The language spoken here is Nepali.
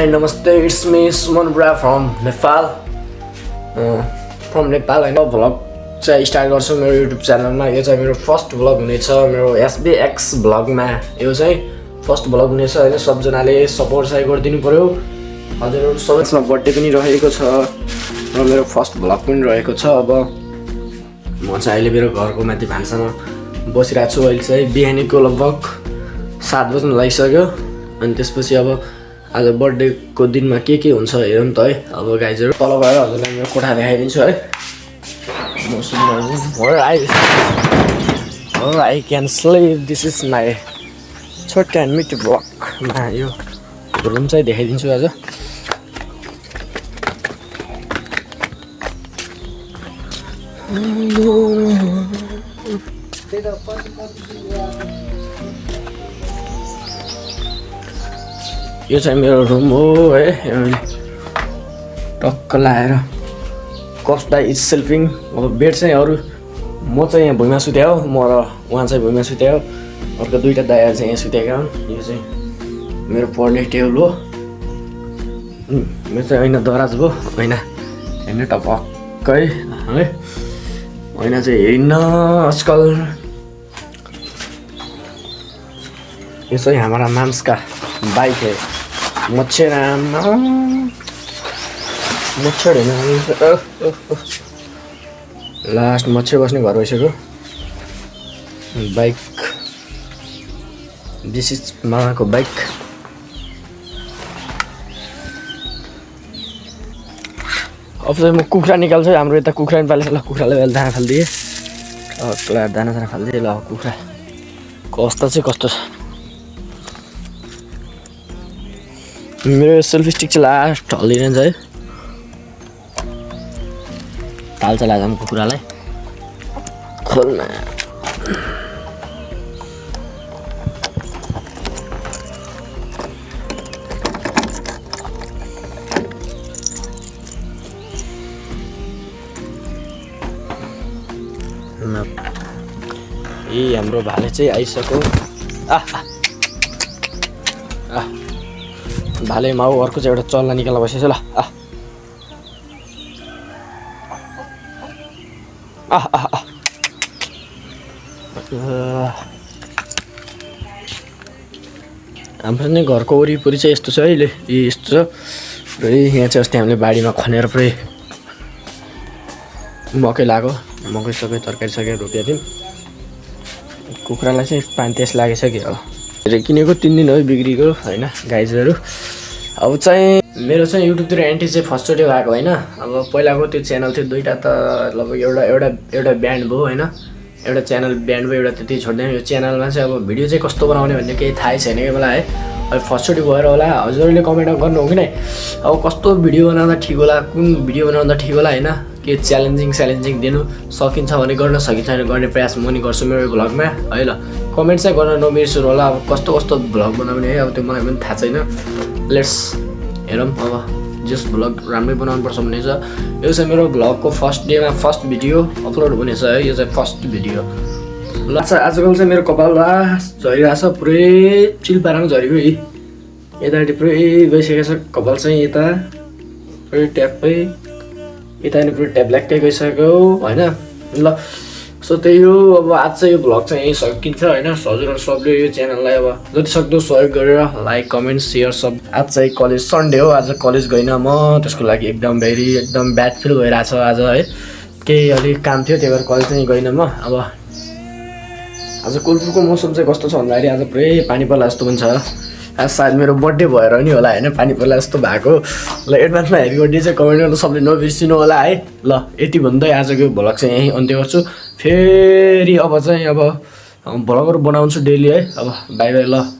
Namaste, it's me Suman Bra from Nepal. From Nepal हैन भ्लग चाहिँ स्टार्ट गर्छु मेरो युट्युब च्यानलमा। यो चाहिँ मेरो फर्स्ट भ्लग हुनेछ मेरो SBX भ्लगमा। यो चाहिँ फर्स्ट भ्लग हुनेछ हैन। सबजनाले सपोर्ट चाहिँ गरिदिनु पर्यो। हजुरहरु सबैको बर्थडे पनि रहेको छ र मेरो फर्स्ट भ्लग पनि रहेको छ। अब म चाहिँ अहिले मेरो घरको माथि भान्सामा बसिरहेको छु। अहिले चाहिँ बिहानीको लगभग 7 बज्न लागिसक्यो। अनि त्यसपछि अब आज बर्थडे को दिनमा के हुन्छ हेरौँ त है। अब गाइजहरु तल गएर हजुरलाई मेरो कोठा देखाइदिन्छु है। म सुन्नु I can sleep. This is my short and meet vlog मा यो रुम चाहिँ देखाइदिन्छु आज। यो चाहिँ मेरो रुम हो है। टक्क लाएर कस्टा इज स्लिपिङ। अब बेड चाहिँ अरू म चाहिँ यहाँ भुइँमा सुते हो, म र उहाँ चाहिँ भुइँमा सुते हो। अर्को दुईटा दाइहरू चाहिँ यहाँ सुतेका हुन्। यो चाहिँ मेरो पढ्ने टेबल हो। मेरो चाहिँ ऐना दराज भयो। ऐना हेर्ने टपक्कै है। ऐना चाहिँ हेरिन्न आजकल। यो चाहिँ हमारा माम्स का बाइक है। मच्छर हैन लास्ट मच्छर बस्ने घर भइसक्यो। बाइक दिस इज मामाको बाइक। अब चाहिँ म कुखुरा निकाल्छु। हाम्रो यता कुखुरा नि पालेछ। ल कुखुरालाई अहिले दाना फालिदिएँ। दाना फालिदिएँ। ल कुखुरा कस्तो चाहिँ कस्तो छ। मेरो सेल्फी स्टिक चाहिँ लास्ट हल्लिन्छ है। ताल्छ लाजम कुखुरालाई खोल्न। ए हाम्रो भाले चाहिँ आइसक्यो। भाले माउ अर्को चाहिँ एउटा चल्ला निकाल्न बसेछ। ल हाम्रो नै घरको वरिपरि चाहिँ यस्तो छ है। यस्तो छ र यहाँ चाहिँ अस्ति हामीले बारीमा खनेर पुरै मकै लगाएको। मकै सबै तरकारी सकेर रोपेको थियौँ। कुखुरालाई चाहिँ पानी त्यस लागिसक्यो। अब किनेको 3 दिन हो बिग्रीको हैन गाइजहरु। अब चाहिँ मेरो चाहिँ युट्युबतिर एन्ट्री चाहिँ फर्स्टचोटि भएको हैन। अब पहिलाको त्यो च्यानल थियो दुईटा त लगभग एउटा ब्यान्ड भयो हैन। एउटा च्यानल ब्यान्ड भयो, एउटा त्यति छोड्दैन। यो च्यानलमा चाहिँ अब भिडियो चाहिँ कस्तो बनाउने भन्ने केही थाहै छैन के मलाई है। अब फर्स्टचोटि भएर होला। हजुरहरूले कमेन्ट गर्नु हो कि नै अब कस्तो भिडियो बनाउँदा ठिक होला, कुन भिडियो बनाउँदा ठिक होला हैन। के च्यालेन्जिङ दिनु सकिन्छ भने गर्न, सकिन्छ भने गर्ने प्रयास म नि गर्छु मेरो भ्लगमा है। ल कमेन्ट चाहिँ गर्न नबिर्सनु होला। अब कस्तो भ्लग बनाउने है अब त्यो मलाई पनि थाहा छैन। लेट्स हेरौँ अब जस भ्लग राम्रै बनाउनु पर्छ भन्ने छ। यो चाहिँ मेरो भ्लगको फर्स्ट डेमा फर्स्ट भिडियो अपलोड हुनेछ है। यो चाहिँ फर्स्ट भिडियो। ल आजकल चाहिँ मेरो कपाल झरिरहेछ पुरै चिलपाराङ झरेको है। यतापट्टि पुरै गइसकेको छ कपाल चाहिँ। यता पुरै ट्यापै यतापट्टि पुरै ट्याप ल्याक्कै गइसक्यो हैन। ल सो त्यही हो। अब आज चाहिँ यो भ्लग चाहिँ यहीँ सकिन्छ हैन। हजुरहरु सबले यो च्यानललाई अब जति सक्दो सहयोग गरेर लाइक कमेन्ट सेयर सब। आज चाहिँ कलेज सन्डे हो। आज कलेज गइन म। त्यसको लागि एकदम ब्याड फिल भइरहेछ आज है। केही अलिक काम थियो त्यही भएर कलेज चाहिँ गइन म। अब आज कोलपुरको मौसम चाहिँ कस्तो छ भन्दाखेरि आज पुरै पानी पर्ला जस्तो पनि छ। आज सायद मेरो बर्थडे भएर नि होला हैन पानी पर्ला जस्तो भएको। ल एडभान्समा ह्यापी बर्थडे चाहिँ कमेन्ट गर्न सबले नबिर्सिनु होला है। ल यति भन्दै आजको भ्लग चाहिँ यहीँ अन्त्य गर्छु। फेरि अब चाहिँ भ्लगहरु बनाउँछु डेली है। अब बाइ बाइ। ल।